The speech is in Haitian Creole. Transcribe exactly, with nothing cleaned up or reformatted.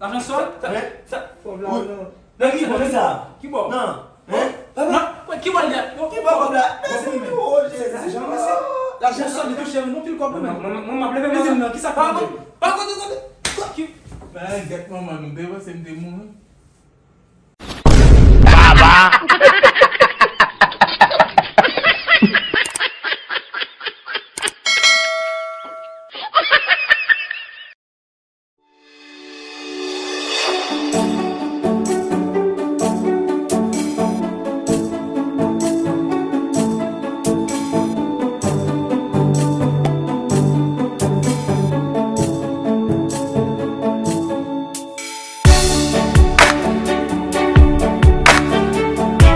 Lajan sòl? Sa, Hein? Sa, Pòv la non. Nan ki bò? Kisa? Ki bò? Non. Hein? Nan, ki bò l gen? Ki bò kòb la? Bon, Mèsi, bon, men. Oh, Se Jezi. lajan, mesye. Lajan sòl li touche nou pil kòb, men. Mwen, mwen, mwen, m ap leve men m nan. Kisa k pa bon? Pa kote, kote. Ki Bagay gèt manman nou, m te panse m te mouri.